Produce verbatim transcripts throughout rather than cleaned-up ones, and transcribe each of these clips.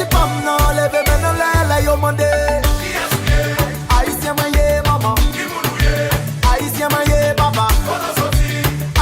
Fanm nan leve men nan lè, lè yo mande. Ayisyen mwen ye, manman. Ayisyen mwen ye, papa.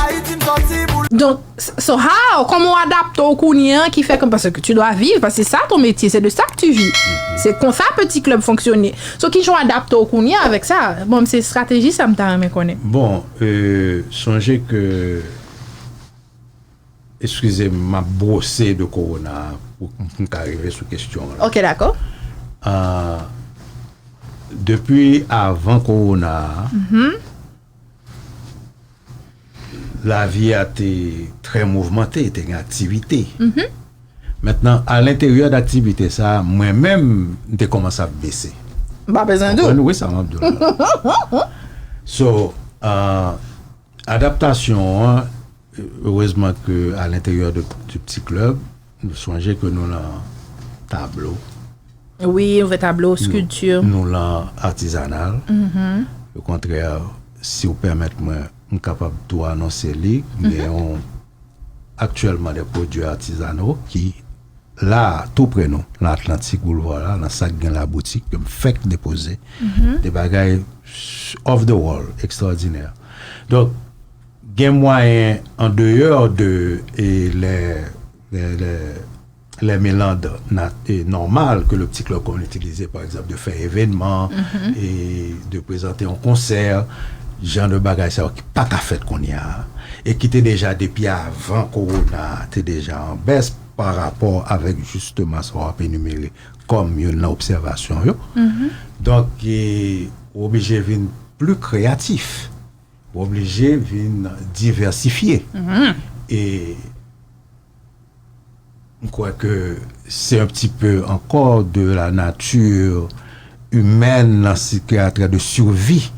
Ayiti m sòti pou l. Donk, so how, kòman w adapte w kounye a ki fè ke, parce que tu dois vivre, parce que c'est ça ton métier, c'est de ça que tu vis. C'est comme ça petit club fonctionner. So ki jan w adapte w kounye a avèk sa? Bon, se estrateji sa m ta renmen konnen. Bon, euh, sonje ke, eskize m, m ap bwose de kowona a pou m ka rive sou kesyon w la. Ok, dakò. Ah, depi avan kowona a, lavi a te trè mouvmante, te gen aktivite. Mentnan, alenteryè d aktivite sa a, mwen menm, m te kòmanse ap bese. M pa bezwen di w. Konprann? Wi, sa m ap di w la. So, ah, adaptasyon an, erezman ke alenteryè de, du pti klèb, nou sonje ke nou nan tablo, Wi, ouvè tablo, skilti. Nou lan atizanal. Okontrè, si w pèmèt mwen, m kapab tou anonse li. Gen yon, aktyèlman, de pwodui atizano ki la, tou pre nou, nan Atlantic Boulevard la, nan sa k gen laboutik, ke m fèk depoze. De bagay off the wall, ekstraòdinè. Donk, gen mwayen, an deyò de, e, lè, lè, lè, lè meland nat-, e, nòmal ke le pti klèb konn itilize, pa egzanp, de fè evènman, e de prezante yon konsè, jan de bagay sa yo ki pa ka fèt kounye a, e ki te deja depi avan kowona a, te deja an bès pa rapò avèk jisteman sa w ap enimere kòm youn nan obsèvasyon yo. Donk, e, ou oblije vin pli kreyatif, ou oblije vin divèsifye. E m kwè ke c'est un petit peu encore de la nature humaine, nan sikatri de survie,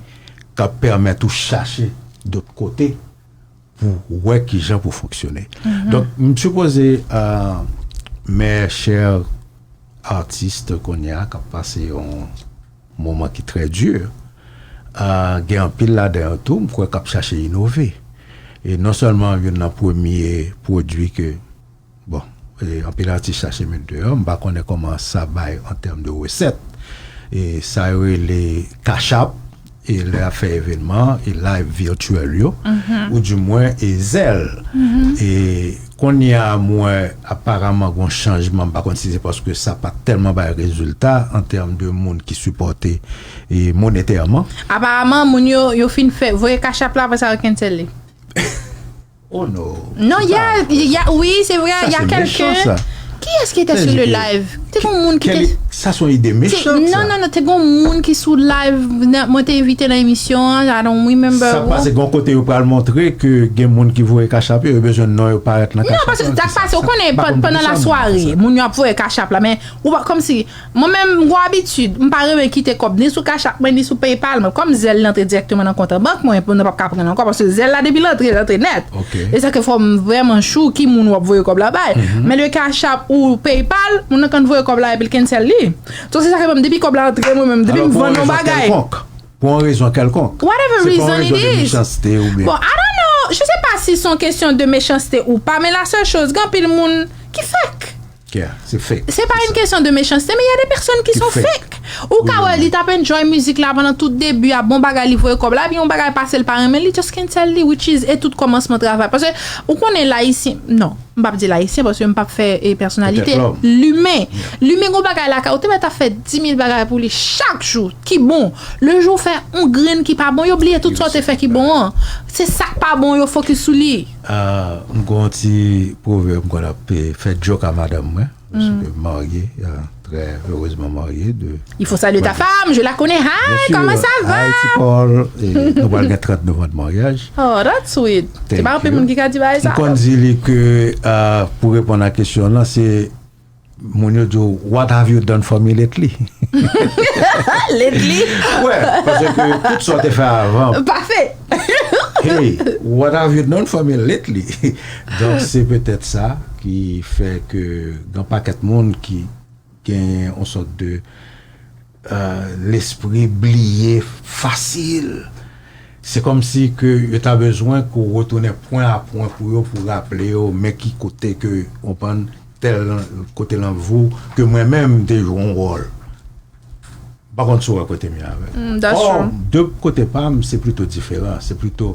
k ap pèmèt ou chache dòt kote pou wè kijan pou fonksyone. Donk, m sipoze, euh, mes chers artistes kounye a k ap pase yon moman ki trè di, euh, gen anpil ladan yo tou, m kwè k ap chache inove. E non sèlman youn nan premye pwodui ke, bon, e anpil atis chache met deyò, m pa konnen kòman sa bay an tèm de resèt. E sa yo rele Cash App, e lè y ap fè evènman, e live virtyèl yo, ou di mwen, e Zelle. E kounye a, mwen, aparaman, gen yon chanjman, m pa konn si se paske sa pa t tèlman bay rezilta an tèm de moun ki sipòte, e monetèman. Aparaman, moun yo, yo fin fè, voye Cash App la, apre sa, yo cancel li. Oh no. Non, Se y a, pa- y a, oui, c'est vrai, Ça, il y a c'est méchant, quelqu'un. Ça. Qui est-ce qui était sur le C'est-à-dire live? Te gon moun ki Quelle- te. Ça, c'est une idée Te- méchante, Non, ça. non, non, te gon moun ki sou live, nan- mwen te envite nan emisyon an, I don't remember. Sa pase gon kote yo pral montre ke gen moun ki voye Cash App yo, yo bezwen non yo parèt nan Cash App. Non, paske sa k pase, ou konnen, pandan lasware, moun yo ap voye Cash App la, men ou pa, kòmsi, mwen menm, m gon abitid, m pa renmen kite kòb ni sou Cash App mwen, ni sou PayPal mwen. Kòm Zelle antre dirèkteman nan kont an bank mwen, nou p ap ka pran ankò, paske Zelle la, depi l antre, l antre nèt. Ok. E sa ke fò m vrèman chou ki moun w ap voye kòb la bay. Men le Cash App ou PayPal, moun nan konn voye kòb la epi l cancel li. So, se sa ke fè m, depi kòb la antre, mwen menm, depi Alors, m pour vann une yon raison bagay. Quelconque, pour une raison quelconque. Whatever C'est reason pour une it raison de is. Méchanceté ou bien. Bon, I don't know. Je sais pas si c'est une question de méchanceté ou pas, mais la seule chose, gen anpil moun ki fake. Yeah, c'est fake. C'est pas une question de méchanceté, mais il y a des personnes qui sont fake. Ou ka wè li t ap enjoy mizik la pandan tout debi a, bon bagay, li voye kòb la, epi yon bagay pase, l pa renmen, li just cancel li, which is, e tout kòmansman travay. Paske ou konnen Ayisyen, non, m p ap di Ayisyen paske m p ap fè, e, pèsonalite. Limen. Limen gon bagay lakay ou, te mèt ap fè dis mil bagay pou li chak jou ki bon. Le jou w fè yon grenn ki pa bon, yo bliye tout sa w te fè ki bon an. Se sa k pa bon, yo fokis sou li. Ah, m gon ti pwovèb m konn ap, eh, fè joke a madanm mwen. Paske m marye, ah, très heureusement marié de Il faut saluer ta femme, je la connais. Hi, comment ça va? Hi, ti Paul. E nou pral gen trant novanm maryaj. Oh, that's sweet. Se pa anpil moun ki ka di bagay sa. M konn di li ke, ah, pou reponn a kesyon lan, se moun yo di w, "What have you done for me lately?" Lately? Wè, paske tout sa w te fè avan. Pafè. Hey, what have you done for me lately? Donk, se petèt sa ki fè ke gen pakèt moun ki gen yon sòt de, euh, lespri bliye fasil. Se kòmsi ke yo ta bezwen ke w retounen pwen a pwen pou yo, pou raple yo, men ki kote ke, w konprann, tèl kote lan vou ke mwen menm m te jwe yon wòl. M pa konn si w wè kote m ye avè l. Ò, de kote pa m, se plito diferan. Se plito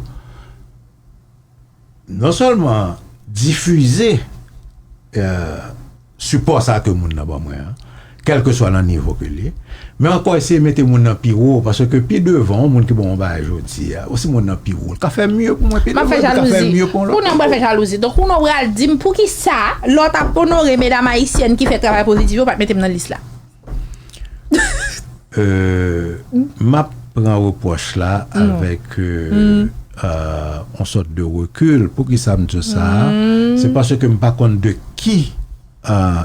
non sèlman difize sipò sa ke moun nan ban mwen an, kèlkeswa nan nivo ke l ye, men ankò eseye mete moun nan pi wo, paske pi devan, yon moun ki ban w yon bagay jodi a, osi moun nan pi wo, l ka fè mye pou mwen pi devan, li ka fè mye pou yon lòt. Kounye a m pral fè jalouzi. Donk, kounye a w pral di m poukisa, lè w t ap onore medam ayisyèn ki fè travay pozitif yo, w pa t mete m nan lis la? M ap pran repwòch la avèk yon sòt de rekil. Poukisa m di w sa a? Se paske m pa konn de ki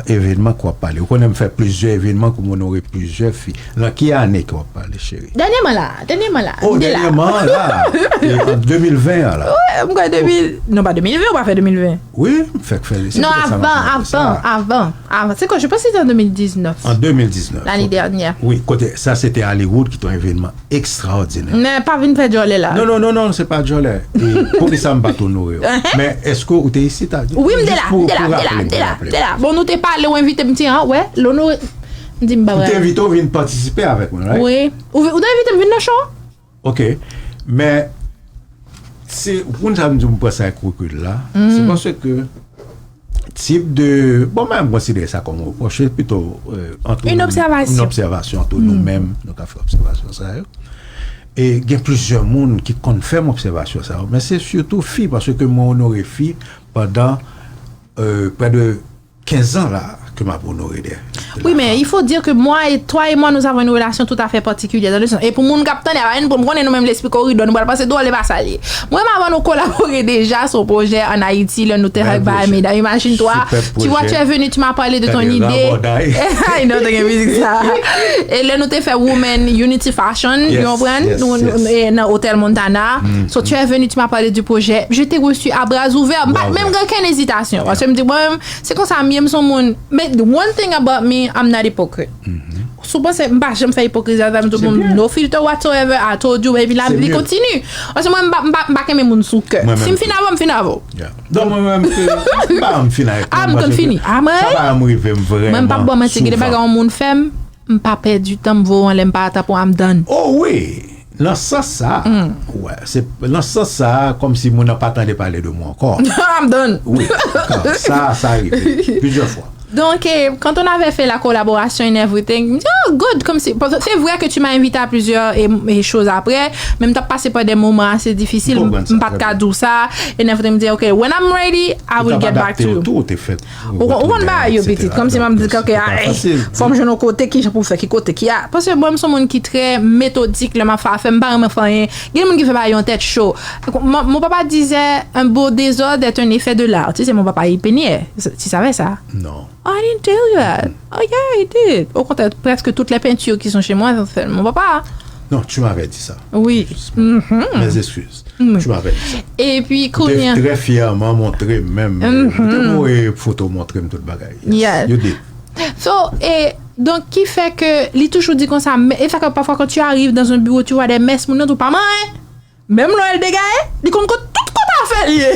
evenman ke w ap pale. Ou konnen m fè plizyè evenman ke m onore plizyè fi. Nan ki ane ke w ap pale, cheri? Dènyèman la, dènyèman la. Oh, dènyèman la. An de mil ven an la. Wi, m kwè de mil, non, pa de mil ven, ou pa fè de mil ven. Wi, m fèk fè. Non, avan, avan, avan. Ah, c'est quoi? Je pense que c'était en deux mille dix-neuf. En deux mille dix-neuf. L'année dernière. Wi, kote sa se te Hollywood ki te yon evenman ekstraòdinè. Men pa vin fè djòlè la. Non, non, non, non, se pa djòlè. Poukisa m pa t onore w? Men èske ou te isit a? Wi, m te la, m te la, m te la, m te la, m te la. Bon, nou te pale, ou envite m, ti an, wè, l onore. M di m pa. M te envite w vin patisipe avèk mwen, right? Wi. Ou, ou te envite m vin nan show? Ok. Men, se, ou konn sa m di w, m pran sa ak rekil la, se paske tip de, bon, mwen, m konsidere sa kòm yon repwòch, se pito yon obsèvasyon ant nou menm, nou ka fè obsèvasyon sa yo. E gen plizyè moun ki konn fè m obsèvasyon sa yo, men se sitou fi, paske mwen onore fi pandan prè de kenz an la ke m ap onore dèyè. Oui, mais il faut dire que moi et toi et moi, nous avons une relation tout à fait particulière dans le sens. E pou moun k ap tande, a pa vin pou m konnen nou menm lespri koridò, nou pral panse dwòl, e pa sa l ye. Mwen, m avè nou kolabore deja sou pwojè an Ayiti, lè nou te fè bay medam. Imagine-toi, tu vois, tu es venu, tu m'as parlé de ton idée. Ay, non, te gen mizik sa. E lè nou te fè Women Unity Fashion, ou konprann? Nou, nou, e nan Hotel Montana. So, tu es venu, tu m'as parlé du projet. Je t'ai reçu à bras ouverts. M pa t menm gen okenn ezitasyon. Paske m di, mwen, Se konsa m ye, m se yon moun. But one thing about me, I'm not hypocrite. Si w panse m pa janm fè ipokrizi, sa vle di m no filter whatsoever, I told you, epi la, li kontini. Paske mwen, m pa, m pa, m pa kenbe moun sou kè. Si m fin avè w, m fin avè w. Non, mwen menm, m pa janm fin avèk moun, paske sa pa janm rive m vrèman souvan. Mwen, m p ap ba w manti, gen de bagay yon moun fè m, m pa pèdi tan, m voye w anlè, m pa atrape w, I'm done. Oh wi! Nan sans sa a, wè, se nan sans sa a, kòmsi moun nan pa tande pale de mwen ankò. I'm done. Wi, sa, sa rive plizyè fwa. Donc, eh, quand on avait fait la collaboration and everything, m di, oh, good, comme si, parce que c'est vrai que tu m'as invité à plusieurs eh, eh, choses après, men m t ap pase pa des moments assez difficiles, m pa t ka di w sa, and everything, m di, ok, when I'm ready, I will get back to you. Ou konn, ou konn bagay yo pitit, kòmsi m ap di, ok, ay, fò m jwenn yon kote, kijan pou m fè, ki kote, ki a, paske mwen, m se yon moun ki trè metodik lè m ap fè afè, m pa renmen fè anyen. Gen moun ki fè bagay yo an tèt cho. Mon, mon papa disait, un beau désordre est un effet de l'art. Tu sais, mon papa est peigneur. Tu savais ça? Non. Oh, I didn't tell you that. Oh, yeah, I did. Au contraire, presque toutes les peintures qui sont chez moi, c'est mon papa. Non, tu m'avais dit ça. Oui. Mes excuses. Tu m'avais dit ça. Epi, kounye a. Ou te trè fyèman montre m menm. Ou te voye foto montre m tout bagay. Yes. You did. So, e, donk, ki fè ke li toujou di konsa, e fè ke pafwa, quand tu arrives dans un bureau, tu vois des messes, moun nan tou pa manyen. Menm lè l degaye, li konn kot tout kote afè l ye.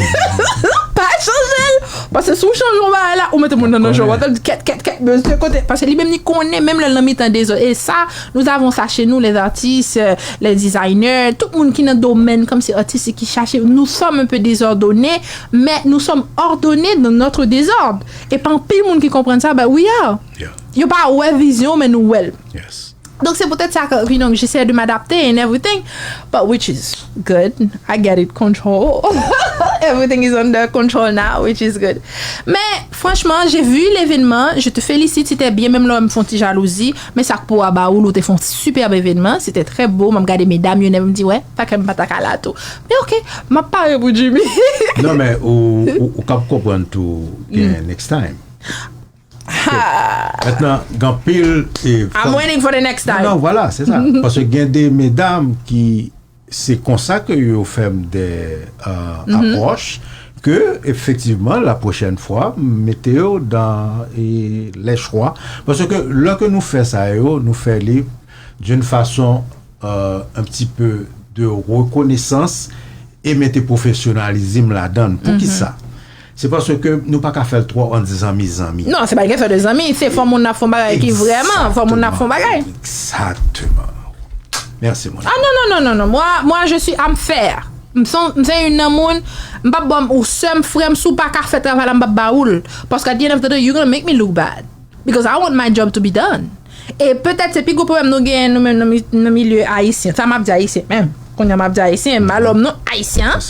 Pa chanje l. Paske si w chanje yon bagay la, ou mete moun nan nan jò. Ou ap di kèt, kèt, kèt, mesye kote. Paske li menm li konnen, menm lè l nan mitan dezòd. E sa, nous avons ça chez nous, les artistes, euh, les designers, tout moun ki nan domèn kòmsi atistik ki chache, nous sommes un peu désordonnés, mais nous sommes ordonnés dans notre désordre. E pa anpil moun ki konprann sa, but we are. Yo pa wè vizyon, men nou wè l. Donk, se poutèt sa ke, you know, j'essaie de m'adapter and everything, but which is good. I get it control. Everything is under control now, which is good. Men, franchman, j'ai vu l'événement, je te félicite, c'était bien, menm lè m fè yon ti jalouzi, men sa k pou aba ou, ou te fè yon superbe événement, c'était très beau, m ap gade medam yo, m di, wè, pa ke m pa ta ka la tou. Men ok, m ap pare pou Jimmy. Non, men ou, ou, ou kab konprann tou, gen next time. Mentnan, gen anpil, e, I'm waiting for the next time. Non, non, vwala, se sa. Paske gen de medam ki, se konsa ke yo fè m de, euh, apwòch, ke efektivman, la pwochèn fwa, m mete yo dan, e, lè chwa. Paske lè ke nou fè sa yo, nou fè li d'une façon, euh, un petit peu de reconnaissance e mete pwofesyonalizm ladan l. Poukisa? Se paske nou pa ka fè l twò ant zanmi zanmi. Non, se pa yon kesyon de zanmi, se fò moun nan fè yon bagay ki vrèman, fò moun nan fè yon bagay. Exactement. Merci, mon. Ah non, non, non, non, non. Moi, moi, je suis, I'm fair. M se, m se youn nan moun, m p ap ba w, ou sè m, frè m, si w pa ka fè travay la, m p ap ba ou l. Paske at the end of the day, you're gonna make me look bad. Because I want my job to be done. E petèt se pi gwo pwoblèm nou genyen nou menm nan mi- nan milye ayisyen. Sa m ap di ayisyen menm. Kounye a m ap di ayisyen, malòm nou ayisyen.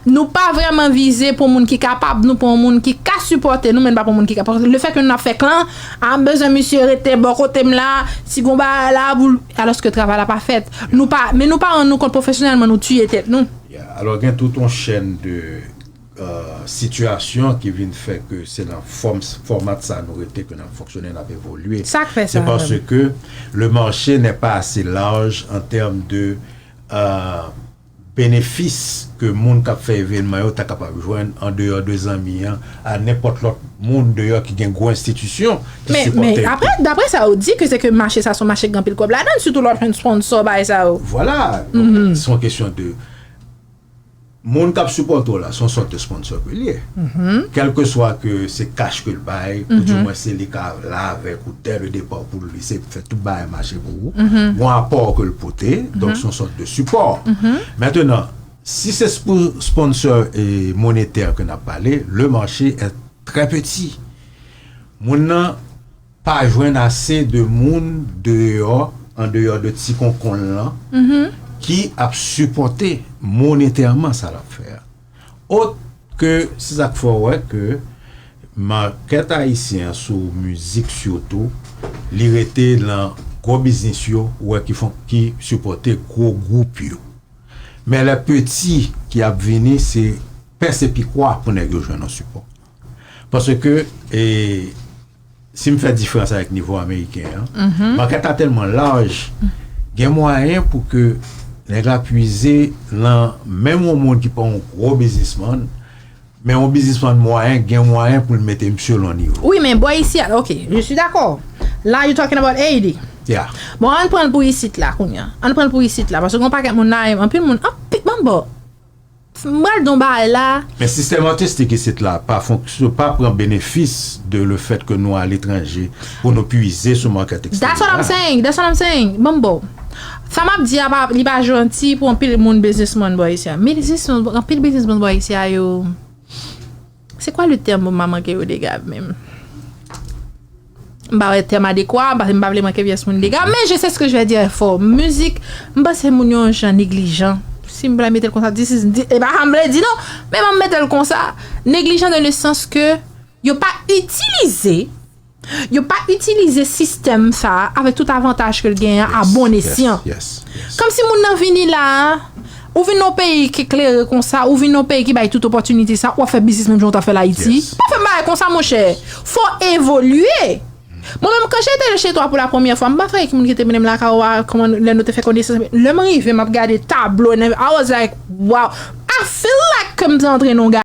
Nou pa vrèman vize pou moun ki kapab, nou pran moun ki ka sipòte nou, men pa pran moun ki kapab. Le fè ke nou ap fè klan, a m bezwen misye rete bò kote m la, si gon bagay la, pou alòske travay la pa fèt. Nou pa, men nou pa rann nou kont pwofesyonèlman, nou tiye tèt nou. Yeah. Alò, gen tout yon chèn de euh, sitiyasyon ki vin fè ke se nan fòm, fòmat sa nou rete, ke n ap fonksyone, n ap evolye. Sa k fè sa? Se paske le marché n'est pas assez large en termes de euh, benefis ke moun k ap fè evènman yo ta kapab jwenn an deyò de zanmi an, a nenpòt lòt moun deyò ki gen gwo enstitisyon ki sipòte. Men, men apre, daprè sa yo di, ke se ke mache sa se yon mache ki gen anpil kòb ladan l, sitou lè w ap jwenn sponsò bagay sa yo. Vwala. Donk, se yon kesyon de moun k ap sipòte w la, se yon sòt de sponsor ke l ye. Kèlkeswa ke se kach ke l bay, ou di mwen se li k ap la avèk ou dès le départ pou li se fè tout bagay mache pou ou. Gon apò ke l pote, donk se yon sòt de sipò. Mentenan, si se pou sponsor e monetè ke n ap pale, le marché est très petit. Moun nan pa jwenn ase de moun deyò, an deyò de ti konkon l lan, ki ap sipòte monetèman sa l ap fè a. Ot ke se sa k fè w wè ke makèt ayisyen an sou mizik sitou, li rete nan gwo biznis yo, ou wè ki fon, ki sipòte gwo gwoup yo. Men lè peti ki ap vini, se pèse pikwa pou nèg yo jwenn yon sipò. Paske, e, si m fè diferans avèk nivo ameriken an, makèt la tèlman laj, gen mwayen pou ke nèg la pwize nan menm yon moun ki pa yon gwo biznismann, men yon biznismann mwayen, gen mwayen pou l mete misye l yon nivo. Wi, men bò isi a, ok, je suis d'accord. La, you talking about Haiti. Yeah. Bon, ann pran l pou isit la, kounye a. Ann pran l pou isit la, paske gon pakèt moun la, anpil moun, anpil, bon, bon. M pral di yon bagay la. Men sistèm atistik isit la pa fonksyon, pa pran benefis de le fait que nou aletranje pou nou pwize sou makèt eksteryè. That's what I'm saying. That's what I'm saying. Bon, bon. Sa m ap di a, pa, li pa janti pou anpil moun biznismann bò isi a. Men biznismann, anpil biznismann bò isi a yo. C'est quoi le terme m ap manke yo dega menm? M pa wè tèm adekwa, paske m pa vle manke pyès moun dega, men je sais ce que je vais dire fò. Mizik, m panse moun yo yon jan neglijan. Si m vle mete l konsa, this is, di- e pa sa m vle di non, men m ap mete l konsa. Neglijan dans le sens que yo pa itilize, yo pa itilize sistèm sa a avèk tout avantaj ke l genyen a bon esyan. Kòmsi moun nan vini la a, ou vin nan yon peyi ki klere konsa, ou vin nan yon peyi ki bay tout opòtinite sa, w ap fè biznis menm jan w ta fè l Ayiti. Pa fè bagay konsa, monchè. Fò evolye. Mwen menm, kan jete le chez toi pou la premyè fwa, m pa t wè ki moun ki te mennen m lakay ou a, kòman lè nou te fè konesans. Lè m rive, m ap gade tablo, I was like, wow. I feel like ke m te antre nan yon